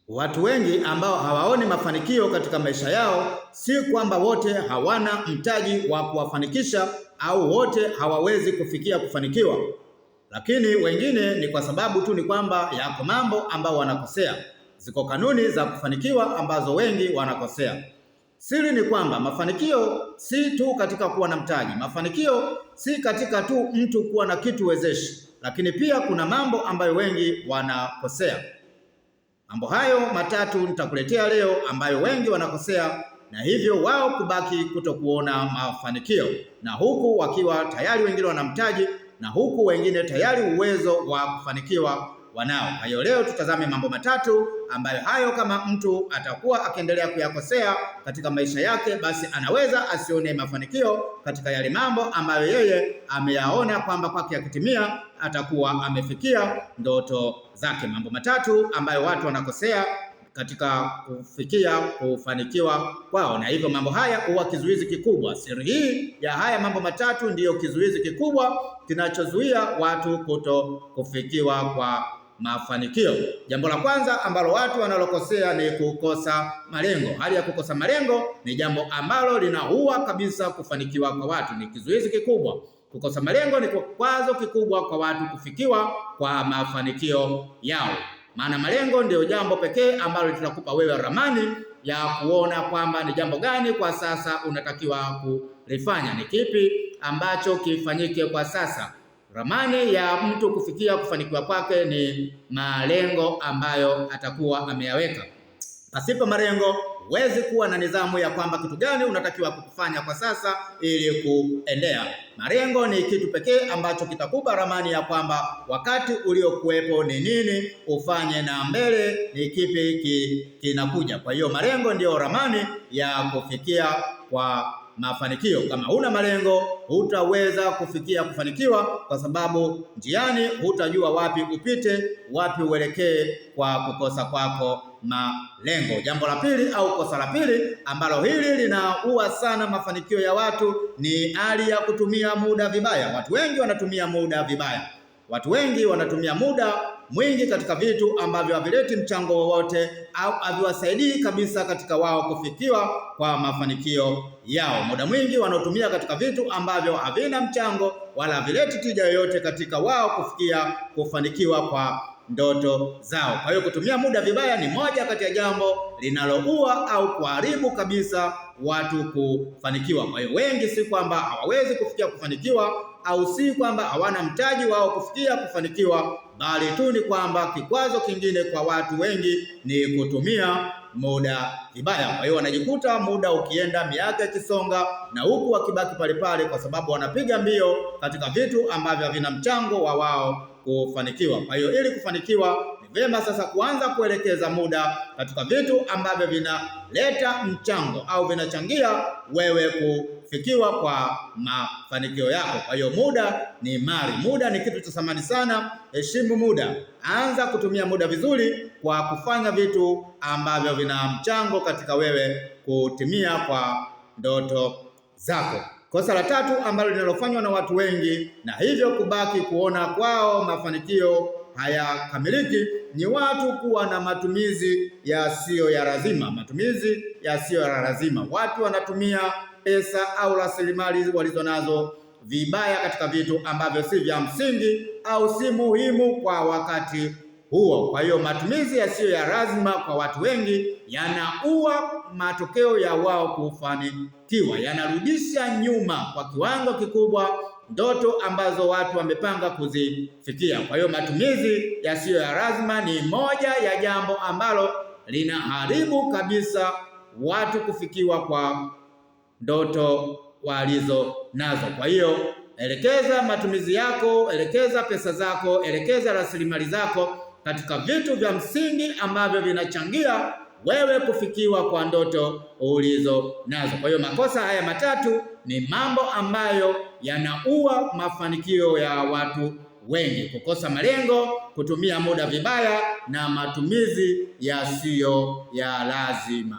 Watu wengi ambao hawaoni mafanikio katika maisha yao, si kwamba wote hawana mtaji wa kuwafanikisha au wote hawawezi kufikia kufanikiwa, lakini wengine ni kwa sababu tu ni kwamba yako mambo ambao wanakosea. Ziko kanuni za kufanikiwa ambazo wengi wanakosea. Siri ni kwamba mafanikio si tu katika kuwa na mtaji, mafanikio si katika tu mtu kuwa na kitu wezeshi, lakini pia kuna mambo ambayo wengi wanakosea. Mambo hayo matatu nitakuletea leo ambayo wengi wanakosea na hivyo wao kubaki kutokuona mafanikio, na huku wakiwa tayari wengine wana mtaji na huku wengine tayari uwezo wa kufanikiwa wanao. Kwa hiyo leo tutazame mambo matatu ambayo hayo kama mtu atakuwa akiendelea kuyakosea katika maisha yake, basi anaweza asione mafanikio katika yale mambo ambayo yeye ameyaona kwamba kwake akitimia atakuwa amefikia ndoto zake. Mambo matatu ambayo watu wanakosea katika kufikia kufanikiwa kwao, na hivyo mambo haya huwa kizuizi kikubwa. Siri hii ya haya mambo matatu ndiyo kizuizi kikubwa kinachozuia watu kuto kufikiwa kwa mafanikio. Jambo la kwanza ambalo watu wanalokosea ni kukosa malengo. Hali ya kukosa malengo ni jambo ambalo linaua kabisa kufanikiwa kwa watu, ni kizuizi kikubwa. Kukosa malengo ni kikwazo kikubwa kwa watu kufikiwa kwa mafanikio yao. Maana malengo ndiyo jambo pekee ambalo litakupa wewe ramani ya kuona kwamba ni jambo gani kwa sasa unatakiwa kulifanya, ni kipi ambacho kifanyike kwa sasa. Ramani ya mtu kufikia kufanikiwa kwake ni malengo ambayo atakuwa ameyaweka. Pasipo malengo huwezi kuwa na nidhamu ya kwamba kitu gani unatakiwa kukifanya kwa sasa ili kuendea. Malengo ni kitu pekee ambacho kitakupa ramani ya kwamba wakati uliokuwepo ni nini ufanye na mbele ni kipi kinakuja. Kwa hiyo malengo ndiyo ramani ya kufikia kwa mafanikio. Kama huna malengo, hutaweza kufikia kufanikiwa, kwa sababu njiani hutajua wapi upite, wapi uelekee kwa kukosa kwako malengo. Jambo la pili au kosa la pili ambalo hili linaua sana mafanikio ya watu ni hali ya kutumia muda vibaya. Watu wengi wanatumia muda vibaya. Watu wengi wanatumia muda mwingi katika vitu ambavyo havileti mchango wowote au haviwasaidii kabisa katika wao kufikiwa kwa mafanikio yao. Muda mwingi wanaotumia katika vitu ambavyo havina mchango wala havileti tija yoyote katika wao kufikia kufanikiwa kwa ndoto zao. Kwa hiyo kutumia muda vibaya ni moja kati ya jambo linaloua au kuharibu kabisa watu kufanikiwa. Kwa hiyo wengi si kwamba hawawezi kufikia kufanikiwa au si kwamba hawana mtaji wao kufikia kufanikiwa, bali tu ni kwamba kikwazo kingine kwa watu wengi ni kutumia muda vibaya. Kwa hiyo wanajikuta muda ukienda, miaka ikisonga, na huku wakibaki pale pale, kwa sababu wanapiga mbio katika vitu ambavyo havina mchango wa wao kufanikiwa. Kwa hiyo ili kufanikiwa ni vyema sasa kuanza kuelekeza muda katika vitu ambavyo vinaleta mchango au vinachangia wewe kufikiwa kwa mafanikio yako. Kwa hiyo muda ni mali, muda ni kitu cha thamani sana. Heshimu muda, anza kutumia muda vizuri kwa kufanya vitu ambavyo vina mchango katika wewe kutimia kwa ndoto zako. Kosa la tatu ambalo linalofanywa na watu wengi na hivyo kubaki kuona kwao mafanikio hayakamiliki ni watu kuwa na matumizi yasiyo ya lazima. Matumizi yasiyo ya lazima. Watu wanatumia pesa au rasilimali walizonazo vibaya katika vitu ambavyo si vya msingi au si muhimu kwa wakati huo. Kwa hiyo matumizi yasiyo ya lazima kwa watu wengi yanaua matokeo ya wao kufanikiwa, yanarudisha nyuma kwa kiwango kikubwa ndoto ambazo watu wamepanga kuzifikia. Kwa hiyo matumizi yasiyo ya lazima ni moja ya jambo ambalo linaharibu kabisa watu kufikiwa kwa ndoto walizo nazo. Kwa hiyo elekeza matumizi yako, elekeza pesa zako, elekeza rasilimali zako katika vitu vya msingi ambavyo vinachangia wewe kufikiwa kwa ndoto ulizo nazo. Kwa hiyo makosa haya matatu ni mambo ambayo yanaua mafanikio ya watu wengi: kukosa malengo, kutumia muda vibaya na matumizi yasiyo ya lazima.